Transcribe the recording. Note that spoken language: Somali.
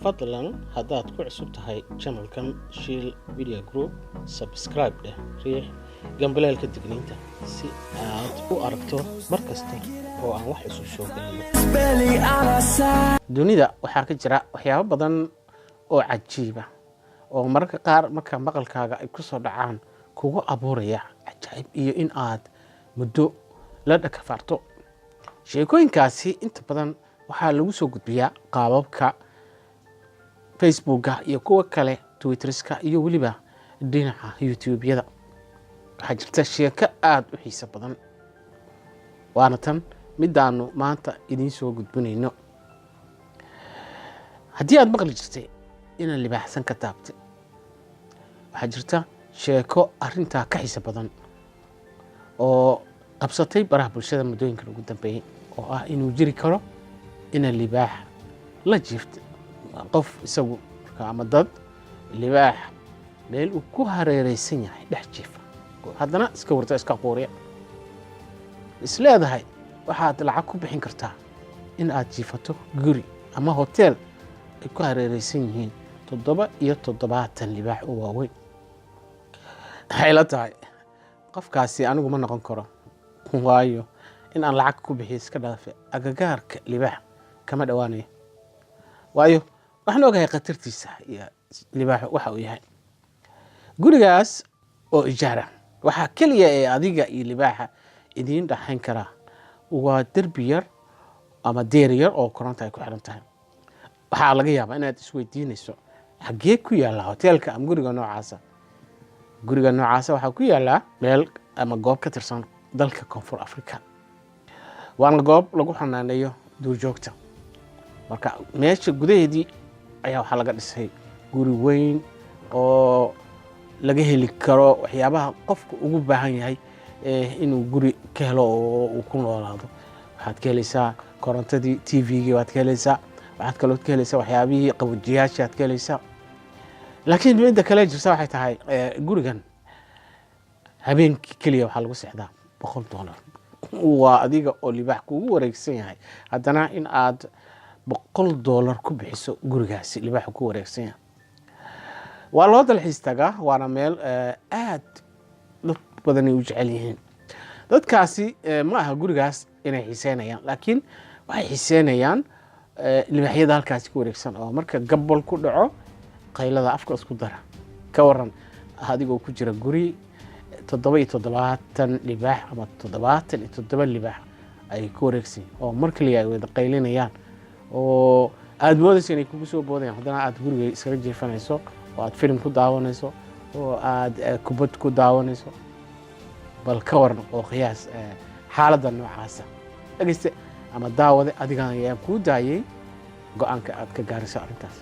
Fadlan haddaad ku cusub tahay channelkan Shiil Media Group, subscribe dheh, riix gambaleelka digniinta si aad u aragto mar kasta oo aan wax cusub soo gelino. Barely on our side. Dunida waxaa ka jira waxyaabo badan oo cajiiba oo mararka qaar marka maqalkaaga ay ku soo dhacaan kugu abuuraya cajaa'ib iyo in aad muddo la dhakafaarto. Sheekooyinkaasi inta badan waxaa lagu soo gudbiyaa qaababka Facebooka iyo kuwa kale, Twitterska iyo weliba dhinaca YouTube-yada. Waxaa jirta sheeko aada u xiiso badan, waana tan midaanu maanta idiin soo gudbinayno. Haddii aad maqli jirtay inaan libaaxsan ka taabtay, waxaa jirta sheeko arrintaa ka xiiso badan oo qabsatay baraha bulshada muddooyinkan ugu dambeeyey, oo ah inuu jiri karo ina libaax la jiifta qof isagu marka ama dad libaax meel uu ku hareereysan yahay dhex jiifa oo haddana iska warta, iska quuriya. Is leedahay waxaad lacag ku bixin kartaa in aad jiifato guri ama hotel ay ku hareereysan yihiin 77 libaax oo waaweyn? Waxay la tahay qofkaasi anigu ma noqon karo, waayo in aan lacag ku bixiyo iska dhaafe, agagaarka libaax kama dhowaanayo, waayo waxaan ogahay khatartiisa iyo libaaxu waxa uu yahay. Gurigaas oo ijaara, waxaa keliya ee adiga iyo libaaxa idiin dhaxayn karaa waa derbi yar ama deer yar oo koronta ay ku xiran tahay. Waxaa laga yaabaa inaad isweydiinayso, xaggee ku yaalla hoteelka ama guriga noocaasa? Guriga noocaasa waxaa ku yaallaa meel ama goob ka tirsan dalka Koonfur Africa, waana goob lagu xanaaneeyo duurjoogta. Marka meesha gudaheedii ayaa waxaa laga dhisay guri weyn oo laga heli karo waxyaabaha qofka ugu baahan yahay inuu guri ka helo oo uu ku noolaado. Waxaad ka helaysaa korontadii, TV-gii waad ka helaysaa, waxaad kaloo ka helaysaa waxyaabihii qabojiyaasha aad ka helaysaa. Laakiin midda kale jirta waxay tahay, gurigan habeenkii keliya waxaa lagu seexdaa $100. Waa adiga oo libaax kugu wareegsan yahay, haddana in aad $100 ku bixiso gurigaasi libaaxu ku wareegsan yahay. Waa loo dalxiis tagaa, waana meel aad dad badani u jecel yihiin. Dadkaasi ma aha gurigaas inay xiiseynayaan, laakiin waxay xiiseynayaan libaaxyada halkaasi ku wareegsan oo marka gabol ku dhaco qaylada afka isku dara. Ka waran adigoo ku jira guri 77 libaax ama 77 libaax ay ku wareegsan yihiin oo mar kaliya ay wada qaylinayaan oo aada moodayso inay kugu soo boodayaan, haddana aada guriga iskaga jiifanayso oo aad filim ku daawanayso oo aad kubad ku daawanayso? Bal ka waran oo qiyaas xaaladda noocaasa? Dhegeyste ama daawade, adigan ayaan kuu daayey go-aanka aad ka gaarayso arrintaas.